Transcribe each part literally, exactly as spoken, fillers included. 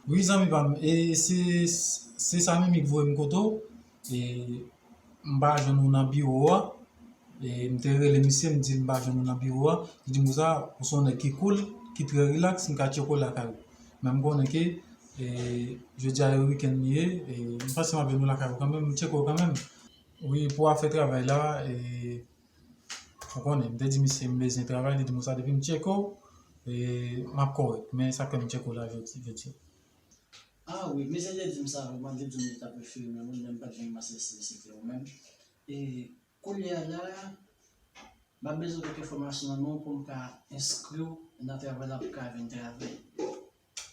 Wi, zanmi pa m, e se, se sa menm ki voye m kote w. E m pa jwenn ou nan biwo a. E m te rele misye, m di l m pa jwenn ou nan biwo a. Li di m konsa, ou se yon nèg ki cool, ki trè relax, m ka tcheke w lakay ou. Men m konnen ke, e, jodi a e wikenn li ye, e m panse m ap jwenn ou lakay ou kanmenm, m tcheke w kanmenm. Wi, pou afè travay la, e, ou konnen, m te di misye m bezwen travay, li di m konsa, depi m tcheke w, e, m ap kòrèk. Men sa k fè m tcheke w la jodi, jodi a. Ah wi, misye te di m sa, mwen te di m li t ap refere mwen, mwen menm pa t janm pase si misye te ou menm. E kounye a la, m ap bezwen kèk enfòmasyon nan men w pou m ka enskri w nan travay la pou w ka vin travay.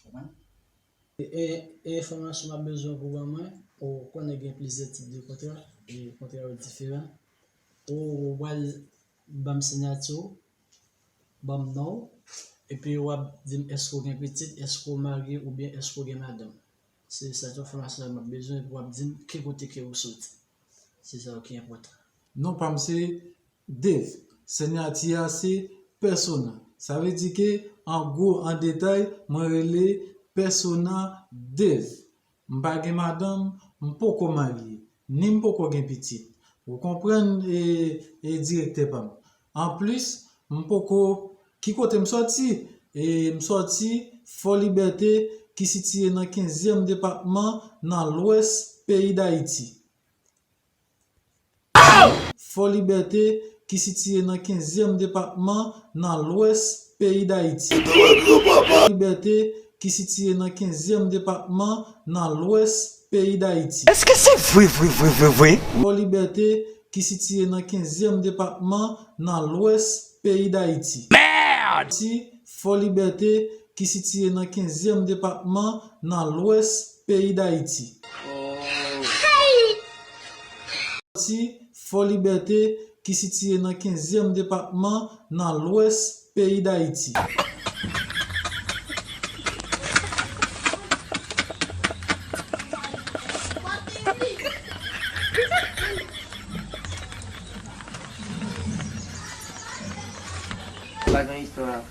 Konprann? E, e, e enfòmasyon m ap bezwen pou ban mwen, ou konnen gen plizyè tip de kontra, e kontra yo diferan. Ou pral ban m siyati w, ban m non w, epi w ap di m èske w gen pitit, èske w marye oubyen èske w gen madanm. Se sa ti enfòmasyon yo m ap bezwen, epi w ap di m ki kote ke ou soti. Se sa yo ki enpòtan. Non pa m se Dave. Siyati a se Persona. Sa vle di ke, an gwo, an detay, mwen rele Persona Dave. M pa gen madanm, m poko marye, ni m poko gen pitit. Ou konprann, e, e direktè pa m. Anplis, m poko, ki kote m sòti? E m sòti Fò Libète, ki sitiye nan kenzyèm depatman nan lwès peyi Dayiti. Fò Libète, ki sitiye nan kenzyèm depatman nan lwès peyi Dayiti. Fò Libète, ki sitiye nan kenzyèm depatman nan lwès peyi Dayiti. Èske se vre, vre, vre, vre, vre? Fò Libète, ki sitiye nan kenzyèm depatman nan lwès peyi Dayiti. Merde! Si Fò Libète, ki sitiye nan kenzyèm depatman nan lwès peyi Dayiti. Si Fò Libète, ki sitiye nan kenzyèm depatman nan lwès peyi Dayiti. Pa gen istwa.